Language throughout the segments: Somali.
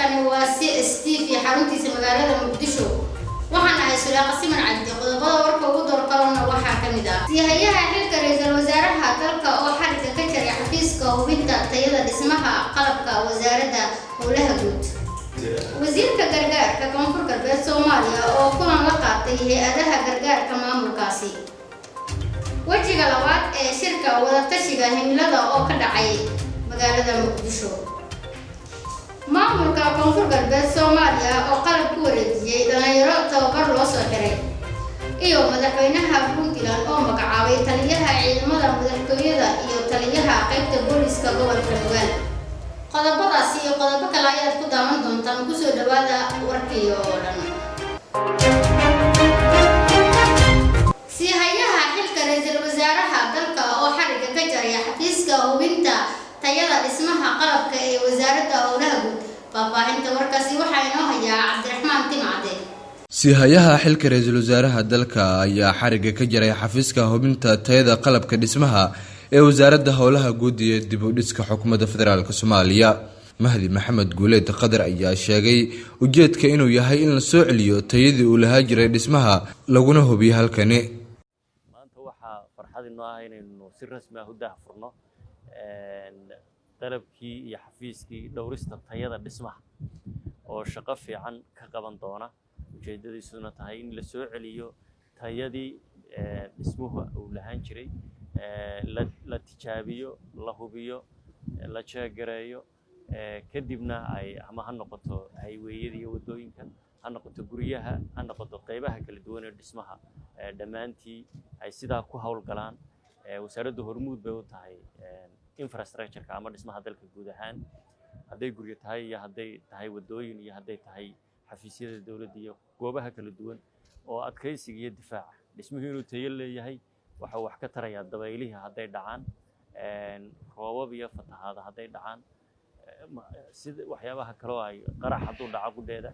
Halkani waa CSTV, xaruntiisa magaalada Muqdisho. Waxaan ahay Sulaaqa Siman Cabdi. Qodobada warka ugu doorkalona waxaa ka mid ah siihayaha xilka ra-iisul wasaaraha dalka oo xariga ka jaray xafiiska hubinta tayada dhismaha qalabka Wasaaradda Howlaha Guud, wasiirka gargaarka Koonfur Galbeed Soomaaliya oo kulan la qaatay hay-adaha gargaarka maamulkaasi, wejiga labaad ee shirka wadatashiga himilada oo ka dhacay magaalada Muqdisho, maamulka Koonfur Galbeed Soomaaliya oo qalab ku wareejiyey dhalinyaro tababar loo soo xiray, iyo madaxweynaha Puntland oo magacaabay taliyaha ciidamada madaxtooyada iyo taliyaha qaybta booliska gobolka Nugaal. Qodobadaasi iyo qodobo kale ayaad ku daawan doontaan. Kusoo dhawaada warkii oo dhan. Siihayaha xilka ra-iisul wasaaraha dalka oo xariga ka jaray xafiiska hubinta tayada dhismaha qalabka ee Wasaaradda Howlaha Guud. Faahfaahinta warkaasi waxaa inoo hayaa Cabdiraxmaan Timcade. Siihayaha xilka ra-iisul wasaaraha dalka ayaa xariga ka jaray xafiiska hubinta tayada qalabka dhismaha ee Wasaaradda Howlaha Guud iyo dib u dhiska xukuumadda federaalka Soomaaliya. Mahdi Maxamed Guuleed Qadar ayaa sheegay ujeedka inuu yahay in la soo celiyo tayadii uu lahaa jiray dhismaha, laguna hubiyo halkani. Maanta waxaa farxad inoo ah inaynu si rasmi ah u daahfurno qalabkii iyo xafiiskii dhowrista tayada dhismaha oo shaqo fiican ka qaban doona, ujeeddadiisuna tahay in la soo celiyo tayadii dhismuhu uu lahaan jiray, la tijaabiyo, la hubiyo, la jeegareeyo, kadibna ay ama ha noqoto highway-yada iyo waddooyinka, ha noqoto guryaha, ha noqoto qaybaha kala duwan ee dhismaha, dhammaantii ay sidaa ku howlgalaan. Wasaaraddu hormuud bay u tahay infrastructure-ka ama dhismaha dalka guud ahaan, hadday guryo tahay iyo hadday tahay waddooyin iyo hadday tahay xafiisyada dowladda iyo goobaha kala duwan oo adkaysiga iyo difaaca dhismuhu inuu tayo leeyahay waxa wax ka tarayaa dabaylihii hadday dhacaan, roobab iyo fatahaada hadday dhacaan, sida waxyaabaha kaloo ay qarax hadduu dhaco qudheeda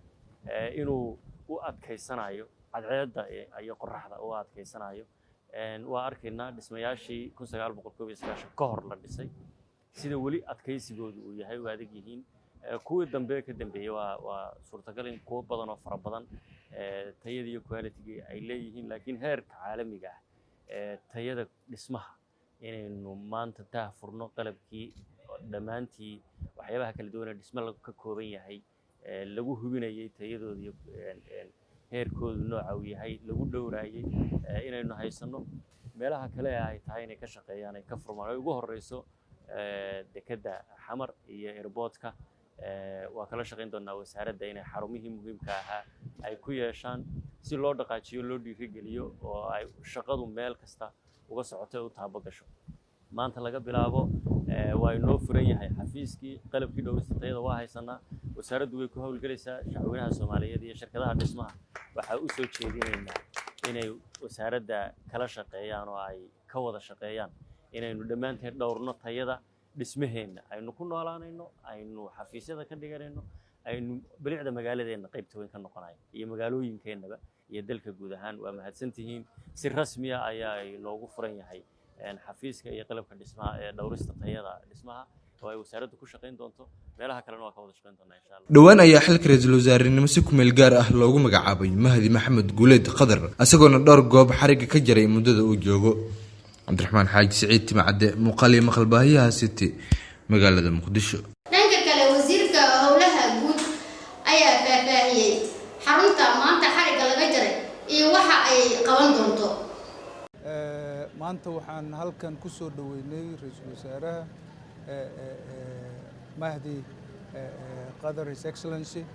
inuu u adkaysanayo cadceedda iyo qoraxda u adkaysanayo. Waa arkaynaa dhismayaashii 1991 ka hor la dhisay sida weli adkaysigoodu uu yahay, u adag yihiin. Kuwii dambe ka dambeeyey waa suurtagal in kuwo badan oo fara badan tayada iyo quality ay leeyihiin, laakiin heerka caalamiga ah ee tayada dhismaha inaynu maanta daah furno qalabkii dhammaantii waxyaabaha kala duwan ee dhisme ka kooban yahay lagu hubinayay tayadooda iyo heerkoodu nooca uu yahay lagu dhowraayey inaynu haysanno. Meelaha kale ee ay tahay inay ka shaqeeyaan, ay ka furmaan, ay ugu horeyso dekedda Xamar iyo airport-ka, waa kala shaqayn doonaa wasaaradda inay xarumihii muhiimka ahaa ay ku yeeshaan si loo dhaqaajiyo, loo dhiirigeliyo oo ay shaqadu meel kasta uga socoto ee u taabo gasho. Maanta laga bilaabo waa inoo furan yahay xafiiskii. Qalabkii dhowrista tayada waa haysanaa, wasaaraddu way ku howlgelaysaa. Shacweynaha Soomaaliyeed iyo shirkadaha dhismaha waxaa u soo jeedinaynaa inay wasaaradda kala shaqeeyaan oo ay ka wada shaqeeyaan inaynu dhammaanteen dhowrno tayada dhismaheenna aynu ku noolaanayno, aynu xafiisyada ka dhiganayno, aynu bilicda magaaladeenna qaybta weyn ka noqonayo iyo magaalooyinkeennaba iyo dalka guud ahaan. Waa mahadsantihiin. Si rasmiya ayaa inoogu furan yahay xafiiska iyo qalabka dhismaha ee dhowrista tayada dhismaha oo ay wasaaraddu ku shaqayn doonto. Meelaha kalena waa ka wada shaqayn doonaa, insha Allah. Dhowaan ayaa xilka ra-iisul wasaarenimo si kumeel gaar ah loogu magacaabay Mahdi Maxamed Guuleed Qadar, isagoona dhowr goob xariga ka jaray muddada uu joogo. Cabdiraxmaan Xaaji Siciid Timacadde, muuqaal iyo maqal baahiyaha City, magaalada Muqdisho. Dhanka kale, wasiirka Howlaha Guud ayaa faahfaahiyey xarunta maanta xarigga laga jaray iyo waxa ay qaban doonto. Maanta waxaan halkan ku soo dhoweynay ra-iisul wasaaraha Mahdi Qadar. His Excellency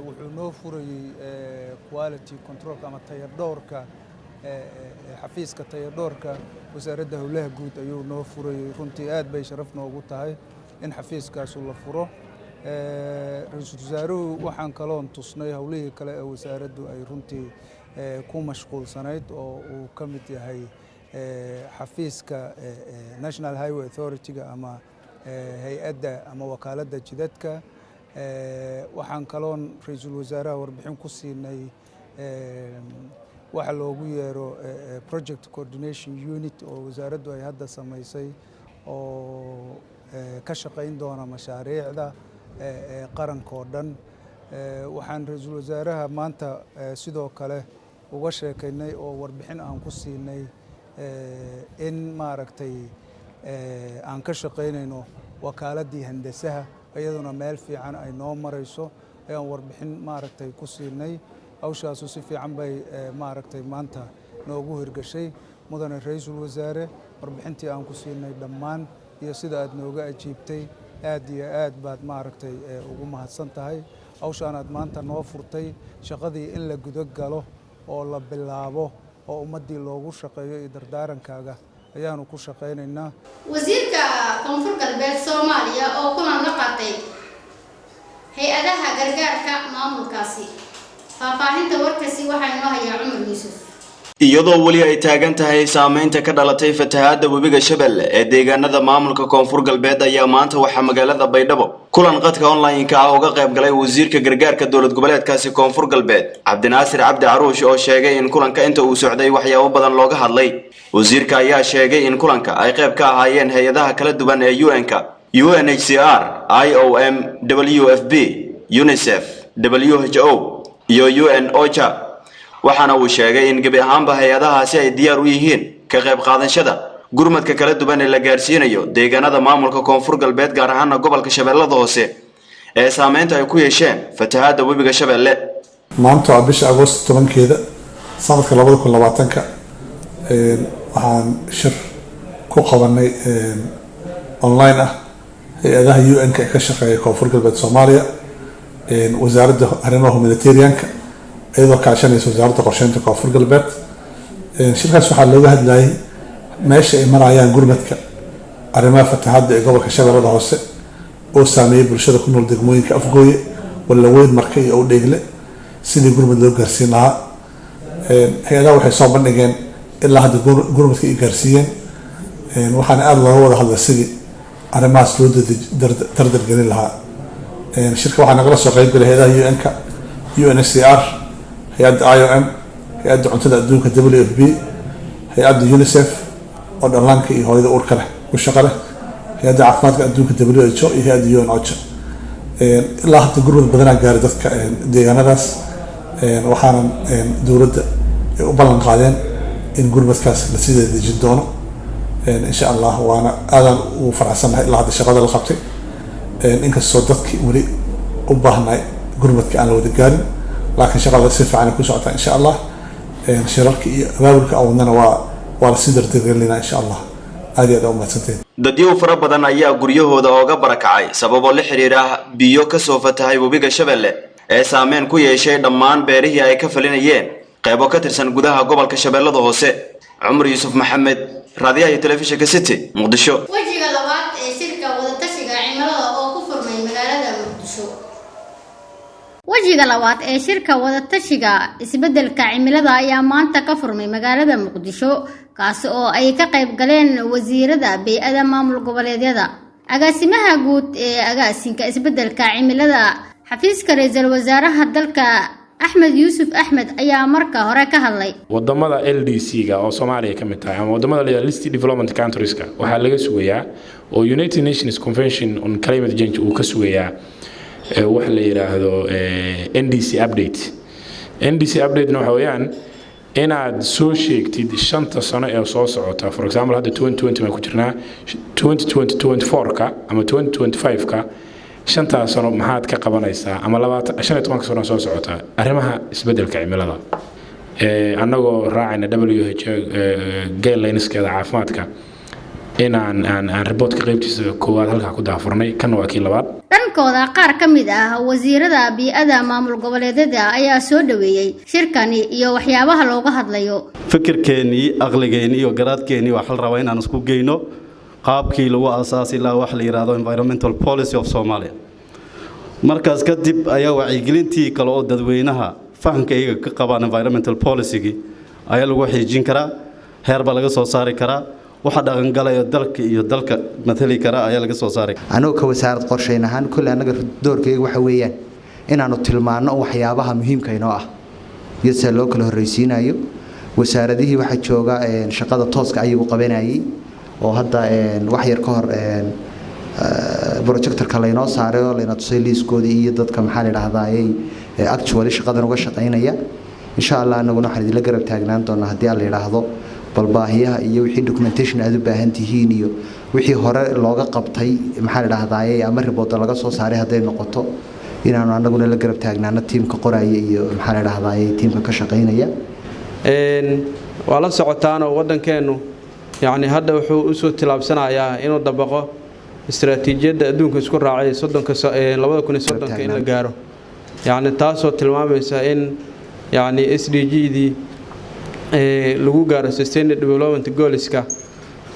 wuxuu noo furayey quality control-ka ama tayadhoorka, xafiiska tayadhoorka Wasaaradda Howlaha Guud ayuu noo furayey. Runtii aad bay sharaf noogu tahay in xafiiskaasu la furo. Ra-iisul wasaaruhu waxaan kaloon tusnay howlihii kale ee wasaaraddu ay runtii ku mashquulsanayd oo uu ka mid yahay xafiiska National Highway Authority-ga ama hay-adda ama wakaaladda jidadka. Waxaan kaloon ra-iisul wasaaraha warbixin ku siinay waxa loogu yeero project coordination unit oo wasaaraddu ay hadda samaysay oo ka shaqayn doona mashaariicda. qaranka oo dhan. Waxaan ra-iisul wasaaraha maanta sidoo kale uga sheekaynay oo warbixin aan ku siinay in maaragtay aan ka shaqaynayno wakaaladii handasaha, iyaduna meel fiican ay noo marayso ayaan warbixin maaragtay ku siinay. Hawshaasu si fiican bay maaragtay maanta noogu hirgashay. Mudane ra-iisul wasaare, warbixintii aan ku siinay dhammaan iyo sida aad nooga ajiibtay, aad iyo aad baad maaragtay ugu mahadsan tahay. Hawshaan aad maanta noo furtay, shaqadii in la gudo galo oo la bilaabo oo ummaddii loogu shaqeeyo iyo dardaarankaaga ayaanu ku shaqaynaynaa. Wasiirka Koonfur Galbeed Soomaaliya oo kulan la qaatay hay-adaha gargaarka maamulkaasi. Faahfaahinta warkasi waxaa inoo hayaa Cumar Yuusuf. Iyadoo weli ay taagan tahay saameynta ka dhalatay fatahaadda webiga Shabeelle ee deegaanada maamulka Koonfur Galbeed, ayaa maanta waxaa magaalada Baydhabo kulan qadka online-ka ah uga qayb galay wasiirka gargaarka dowlad goboleedkaasi Koonfur Galbeed, Cabdinaasir Cabdi Caruush, oo sheegay in kulanka inta uu socday waxyaabo badan looga hadlay. Wasiirka ayaa sheegay in kulanka ay qayb ka ahaayeen hay-adaha kala duwan ee UN-ka, UNHCR, IOM, WFP, UNICEF, WHO iyo UN OCHA, waxaana uu sheegay in gebi ahaanba hay-adahaasi ay diyaar u yihiin ka qayb qaadashada gurmadka kala duwan ee la gaarsiinayo deegaanada maamulka Koonfur Galbeed, gaar ahaana gobolka Shabeellada Hoose ee saameynta ay ku yeesheen fatahaadda webiga Shabeelle. Maanta waa bisha Agoost 10-keeda, sanadka 2020-ka. Waxaan shir ku qabanay online ah hay-adaha UN-ka ee ka shaqeeya Koonfur Galbeed Soomaaliya, wasaaradda arrimaha humanitarianka iyadoo kaashanaysa wasaaradda qorsheynta Koonfur Galbeed. Shirkaas waxaa looga hadlayay meesha ay marayaan gurmadka arrimaha fatahaadda ee gobolka Shabeellada Hoose oo saameeyey bulshada ku nool degmooyinka Afgooye, Wallaweyn, Marka iyo Owdheegle, sidii gurmad loo gaarsiin lahaa. Hay-adaha waxay soo bandhigeen ilaa hadda gurmadka ay gaarsiiyeen, waxaana aada looga wada hadlay sidii arrimahaas loo dardargelin lahaa. Shirka waxaa nagala soo qeyb galay hay-adaha UN-ka, UNHCR, hay-adda IOM, hay-adda cuntada adduunka WFP, hay-adda UNICEF oo dhallaanka iyo hooyada uurka leh ku shaqa leh, hay-adda caafimaadka adduunka WHO iyo hay-adda UN OCHA. Ilaa hadda gurmad badanaa gaaray dadka deegaanadaas, waxaanan dowladda ay u ballan qaadeen in gurmadkaas lasii dadejin doono insha Allah. Waana aadaan ugu faraxsannahay ilaa hadda shaqada la qabtay, inkastoo dadkii weli u baahnay gurmadka aan la wada gaarin, laakiin shaqada si fiican ay ku socotaa insha Allah. Shirarka iyo abaabulka aan wadnana waa lasii dardargelinaa insha Allah. Aad iyo aad aa umahadsantahin. Dadyow fara badan ayaa guryahooda ooga barakacay sababo la xiriira biyo kasoo fatahay webiga Shabeelle ee saameyn ku yeeshay dhammaan beerihii ay ka falinayeen qaybo ka tirsan gudaha gobolka Shabeellada Hoose. Cumar Yuusuf Maxamed, raadiyaha iyo telefishinka City, Muqdisho. Wejiga labaad ee shirka wadatashiga cimilada oo ku furmay magaalada Muqdisho. Wejiga labaad ee shirka wadatashiga isbeddelka cimilada ayaa maanta ka furmay magaalada Muqdisho, kaasi oo ay ka qayb galeen wasiirada bey-ada maamul goboleedyada. Agaasimaha guud ee agaasinka isbeddelka cimilada, xafiiska ra-iisul wasaaraha dalka, Axmed Yuusuf Axmed, ayaa marka hore ka hadlay. Wadamada LDC-ga oo Soomaaliya ka mid tahay ama wadamada la least development countries-ka waxaa laga sugayaa oo United Nations Convention on Climate Change uu ka sugayaa waxa la yidhaahdo NDC update. NDC update-na waxa weeyaan inaad soo sheegtid 5-ta sano ee soo socota. For example, hadda 2020 baan ku jirnaa, 2024-ka ama 2025-ka, 5-taa sano maxaad ka qabanaysaa ama 15-ka sano soo socota arrimaha isbeddelka cimilada, annagoo raacayna WHO guidelineskeeda caafimaadka, inaan aan reportka qaybtiisa koowaad halkaa ku daafurnay. Kanna waa kii labaad. Dhankooda, qaar ka mid ah wasiirada bii'ada maamul goboleedyada ayaa soo dhaweeyey shirkani iyo waxyaabaha looga hadlayo. Fikirkeennii, aqligeennii iyo garaadkeennii waxaa la rabaa inaan isku geyno qaabkii lagu aasaasi lahaa wax la yidhaahdo environmental policy of Somalia. Markaas kadib ayaa wacyigelintii kale oo dadweynaha fahamka iyaga ka qabaan environmental policy-gii ayaa lagu xiijin karaa, heer baa laga soo saari karaa, waxa dhaqangalaya dalka iyo dalka matali kara ayaa laga soo saari. Anagoo ka wasaarad qorshayn ahaan, kolley annaga doorkayga waxa weeyaan inaanu tilmaanno waxyaabaha muhiimka inoo ah iyo sida loo kala horreysiinayo. Wasaaradihii waxaa jooga shaqada tooska ayagu qabanayay oo hadda wax yar ka hor Projectorka laynoo saaray oo layna tusay liiskoodii iyo dadka, maxaa la idhahdayey, actually shaqadan uga shaqaynaya. Insha Allah anaguna waxaan idinla garab taagnaan doonaa, haddii aan la yidhaahdo, bal baahiyaha iyo wixii documentation aad u baahan tihiin iyo wixii hore looga qabtay, maxaa la idhahdayey, ama reporta laga soo saaray hadday noqoto, inaanu anaguna la garab taagnaano tiimka qoraya iyo, maxaa la idhahdayey, tiimka ka shaqaynaya. Waa la socotaanoo waddankeennu yacni hadda wuxuu usoo tilaabsanayaa inuu dabaqo istaraatiijiyadda adduunka isku raacay soddonka, 2030-ka in la gaaro, yacni taasoo tilmaamaysa in yacni SDG-dii lagu gaaro, Sustainable Development Goalska,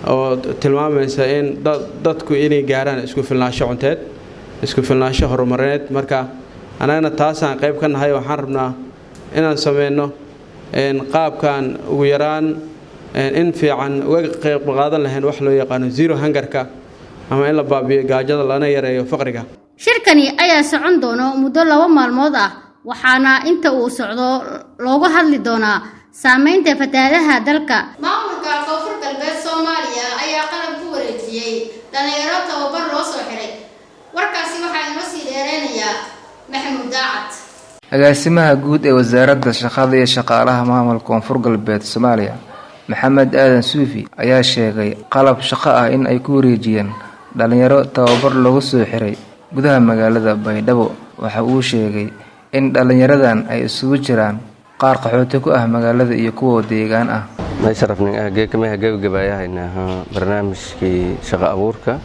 oo tilmaamaysa in dadku inay gaaraan isku filnaansho cunteed, isku filnaansho horumareed. Marka annagana taasaan qayb ka nahay. Waxaan rabnaa inaan sameyno qaabkan ugu yaraan in fiican uga qayb qaadan lahayn wax loo yaqaano zero hungerka, ama in la baabiyo gaajada lana yareeyo faqriga. Shirkani ayaa socon doono muddo 2 maalmood ah, waxaana inta uu socdo looga hadli doonaa saameynta fatahaadaha dalka. Maamulka Koonfur Galbeed Soomaaliya ayaa qalab ku wareejiyey dhalinyaro tababar loo soo xiray. Warkaasi waxaa inoo sii dheereynayaa Maxamuud Daacad. Agaasimaha guud ee Wasaaradda Shaqada iyo Shaqaalaha Maamulka Koonfur Galbeed Soomaaliya, Maxamed Aadan Suufi, ayaa sheegay qalab shaqo ah in ay ku wareejiyeen dhalinyaro tababar loogu soo xiray gudaha magaalada Baydhabo. Waxa uu sheegay in dhalinyaradan ay isugu jiraan qaar qaxooti ku ah magaalada iyo kuwa deegaan ah. Meesharafningeekamaha gebagabayahaynaa barnaamijkii shaqo abuurka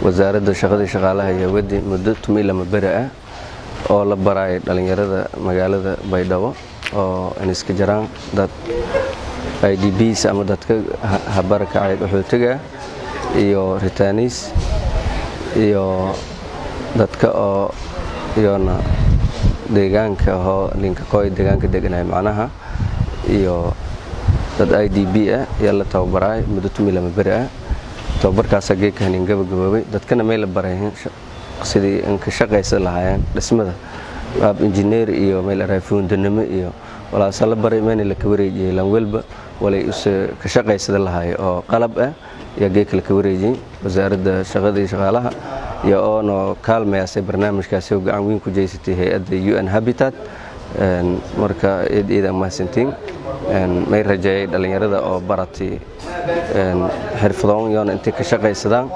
Wasaaradda Shaqadii Shaqaalaha iyo wedi muddo 12 beri ah oo la baraayo dhalinyarada magaalada Baydhabo oo iniska jiraan dad IDPs ama dadka habarakacay qaxootiga iyo returnees iyo dadka oo iyona deegaanka hoo linkakoy deegaanka deganay macnaha iyo dad IDP ah ayaa la tababaraay muddo 12 beri ah. Tababarkaasaa geedka hanin gabagaboobay. Dadkana may la baray sidii inka shaqaysa lahaayeen dhismada, qaab injineer iyo meel aray fuundanimo iyo walaasa la baray. Mayna la ka wareejiyey lanwelba walay use ka shaqaysada lahaay oo qalab ah ayaa geedka la ka wareejiyey. Wasaaradda Shaqada iyo Shaqaalaha iyo oonoo kaalmayaasay barnaamijkaasi oo gacan weyn ku jeysatay hay-adda UN Habitat. Marka eed eeda mahadsantiin. May rajeeyay dhalinyarada oo baratay xirfadoon yoona intay ka shaqaysadaan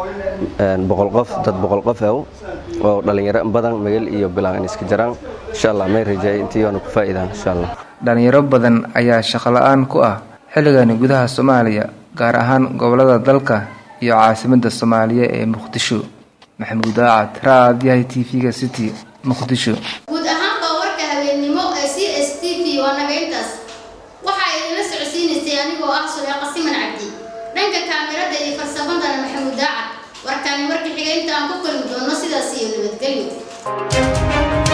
100 qof, dad 100 qof ah oo dhalinyaro badan, magal iyo bilaan iska jiraan. Insha Allah may rajeeyay intii yoona ku faa'iidaan, insha Allah. Dhalinyaro badan ayaa shaqo la-aan ku ah xilligani gudaha Soomaaliya, gaar ahaan gobolada dalka iyo caasimadda Soomaaliya ee Muqdisho. Maxamuud Daacad, Raadiyaha TV-ga City, Muqdisho. Guud ahaanba warka habeennimo ee CSTV waa naga intaas. Waxaa idinla socodsiinaysay anigoo ah Suleeqa Siman Cabdi, dhanka kaamirada iyo farsamadana Maxamuud Daacad. Warkaani warka xiga inta aan ku kulmi doono, sidaas iyo nabadgelyo.